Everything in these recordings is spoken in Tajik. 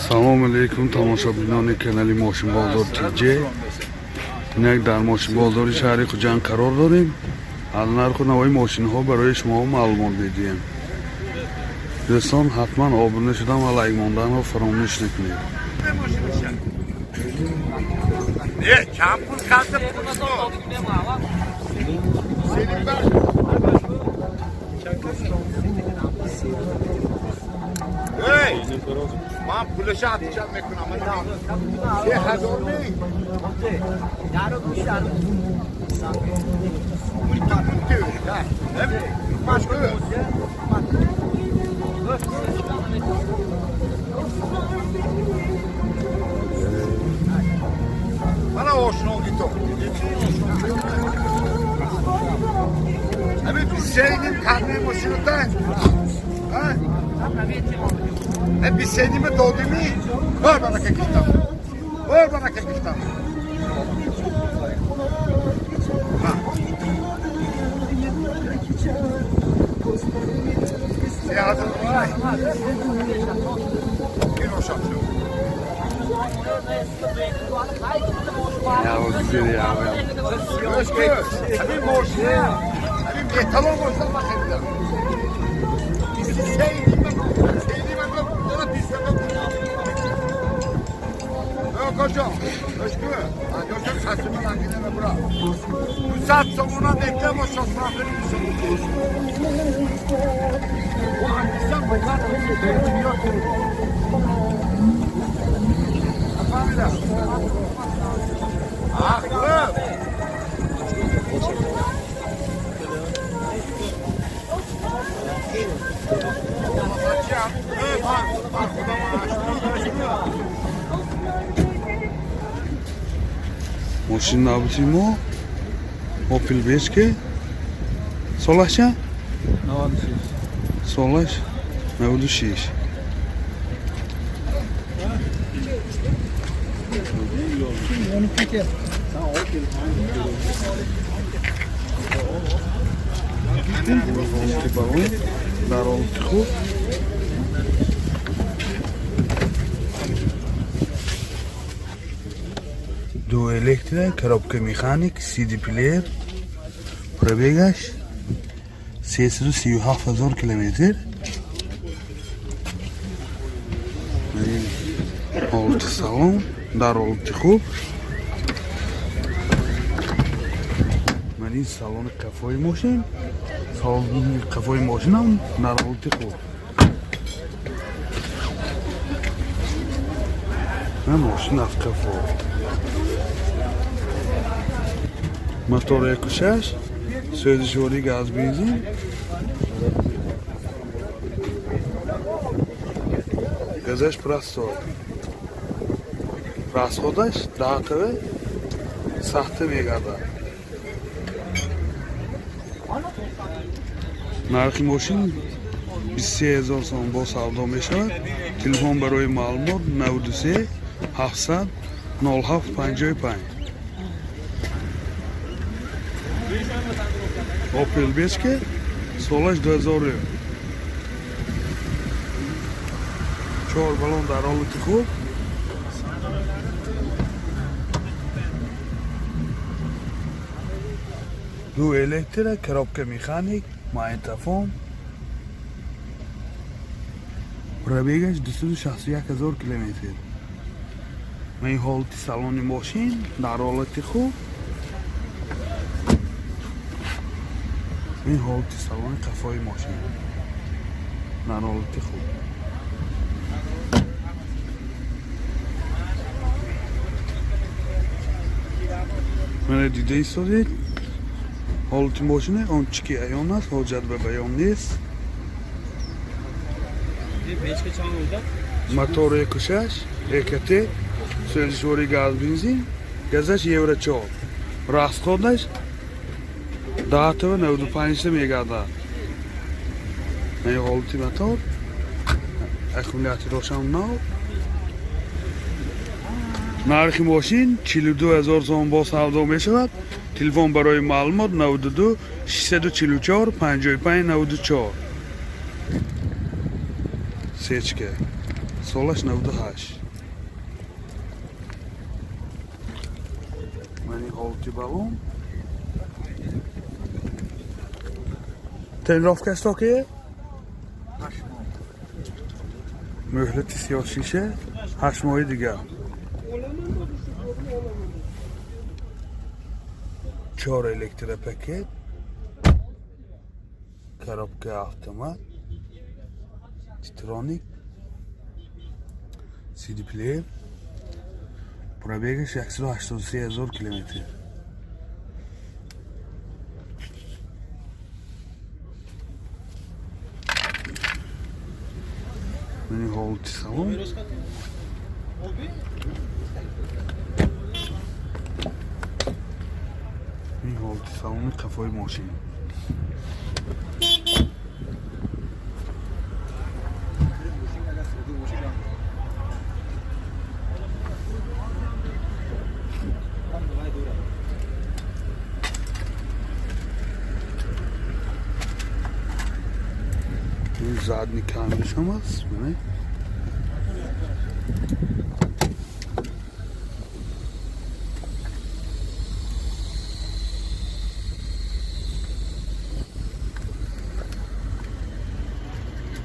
Салом алейкум, тамошобинони канали Мошинбозор ТЖ. Инак дар мошинбозори шаҳри Хуҷанд қарор дорем. Аз нарху навои мошинҳо барои шумо маълумот медиҳем. Дӯстон, ҳатман обуна шудан ва лайк монданро фаромӯш накунед. Ne? Çampul kaldı pul. Senin ben. Hey! من پولش atacağım میکنم. 3000 می. Başka. Bana hoşuna git o. Abi biz senin karnın başından. Ha? E biz seni mi doğdu mu? Ver bana kekikten. Ver bana kekikten. Ha. Seyahati var. Bir o Ya o güzel ya. Abi moşne. Abi metal olmasa bak evde. Bizi sevdiğime sevdiğime bana bizden Yok hocam. Özgür. Hocam saçımı lan gideme bura. Bu saat sonuna bekleme o sofra benim Bu hangisinden bunlar Ah, Мошин навбати мо Opel Vectra, солаш чанд? 96. Солаш 96. Балон дар ҳолати хуб. Ду электро, коробка механик, CD плеер, пробегаш 337 ҳазор километр. Ҳолати салон дар ҳолати хуб. Ман ин салони қафои мошин, салони қафои мошинам дар ҳолати хуб. Ман мошин аз қафо. Мотор 1.6, сӯзишворӣ газ, бензин. Газаш простой. Расходаш даҳтаве сахта мегардад. Нархи мошин 23 ҳазор сом, бо савдо мешавад. Телефон барои маълумот 93 700 07 55. Opel Vectra, солаш 2000. Чор балон дар ҳолати хуб. Ду электро, коробка механик, магнитофон. Пробегаш 261 ҳазор километр. Ин ҳолати салони мошин дар ҳолати хуб. Ин ҳолати салони қафои мошин дар ҳолати хуб. Мана дида истодед ҳолати мошина, он чӣ ки аён аст, ҳоҷат ба баён нест. Мотор 1.6 ЭКТ, сӯзишворӣ газ, бензин, газаш евро 4, расходаш даҳтава 95 мегардад. Ин ҳолати мотор, аккумуляторошам нав. Нархи мошин 42 ҳазор сом, бо савдо мешавад. Телефон барои маълумот 92 644 55 94. Сечка. Солаш 98. Мани ҳолати балон. Тонировка стоки? Муҳлати 36 8 моҳи дигар. Чор электропакет, коробка автомат, Титроник, CD плеер, пробег аш 183 ҳазор километр. Мани ҳолати салон. Ин ҳолати салони қафои мошин. Ин задний камерашам аст. Бинед.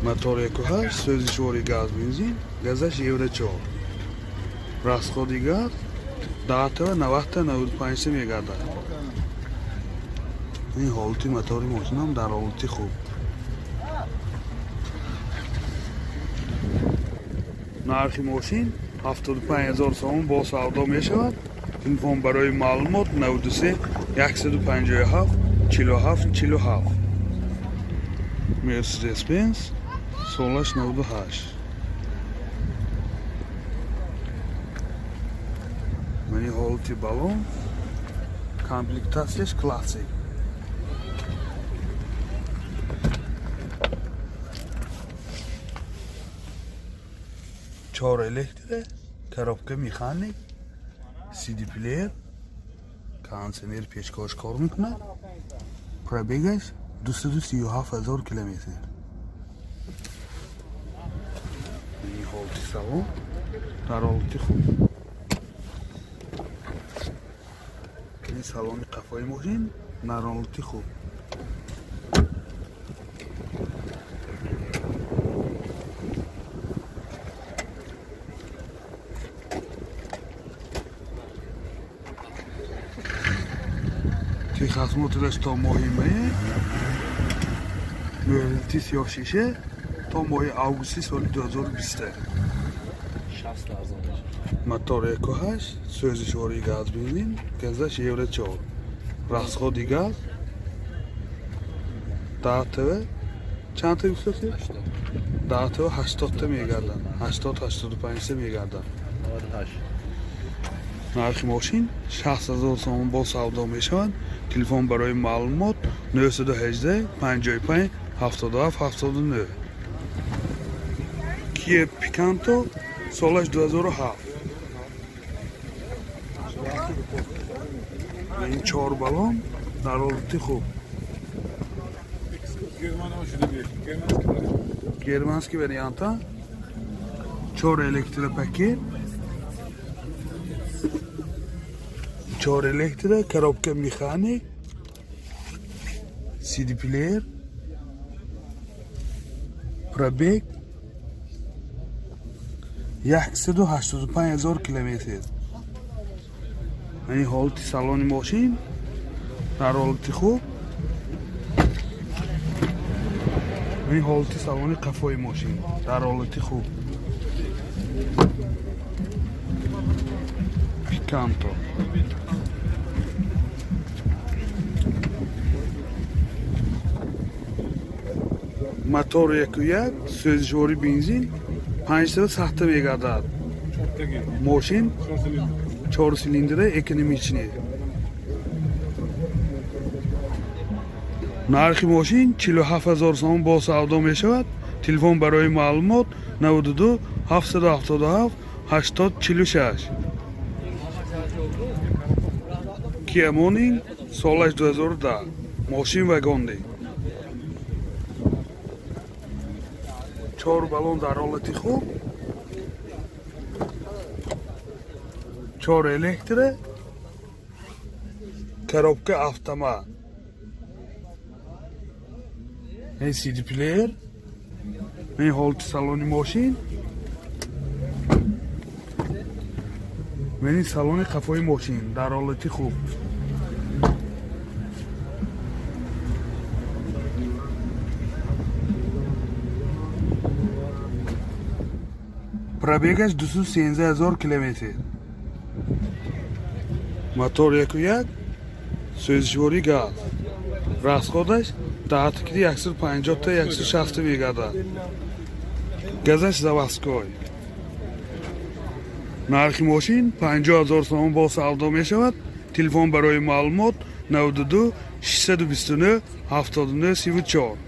Мотор 1.8, сӯзишвори газ бензин, газаш евро 4. Расход и газ 10 90 95 мегардад. Ин ҳолати мотори мошинам дар ҳолати хуб. Нархи мошин 75 ҳазор сомон бо савдо мешавад. Телефон барои маълумот 93 157 47 47. Mercedes-Benz солаш 98. Мани ҳолати балон, комплектация ш классик. Чор электро, коробка механик, CD плеер, кондиционер, печкош кор мекунад. Пробег аш 237 ҳазор километр. Ин ҳолати салон дар ҳолати хуб. Ин салони қафои мошин дар ҳолати хуб. Техосмотр аш то моҳи май, муҳлати 36 то моҳи августи соли 2020. Мотор 1.8, сӯзишвори газ бензин, газаш евро 4. Расход и газ 10 ТВ чанд та гуфтаси? 10 ТВ 80 та мегардад. 80 85 та мегардад. Нархи мошин 60 ҳазор сомон бо савдо мешавад. Телефон барои маълумот 918 55 77 79. Kia Picanto, солаш 2007. Ин чор балон дар ҳолати хуб. Германский вариант а. Чор электропакет. Чор электро, коробка механик, CD плеер, пробег 185 ҳазор километр. Ин ҳолати салони мошин дар ҳолати хуб. Ин ҳолати салони қафои мошин дар ҳолати хуб. Пиканто. Мотор 1.1, сӯзишвори бензин, 5 сахта мегардад. Мошин чор цилиндра, экономичный. Нархи мошин 47 ҳазор сомон бо савдо мешавад. Телефон барои маълумот 92 777 80 46. Kia Morning, солаш 2010. Мошин вагонный. Чор балон дар ҳолати хуб. Чор электро, коробка автомат. Ин CD плеер, ин ҳолати салони мошин, ин салони қафои мошин дар ҳолати хуб. Пробегаш 213 000 километр. Мотор 1,1, сӯзишворӣ газ. Расходаш даҳтикиди 150 та 160 мегардад. Газаш заводской. Нархи мошин 50 000 сомон, бо савдо мешавад. Телефон барои маълумот: 92 629 79 34.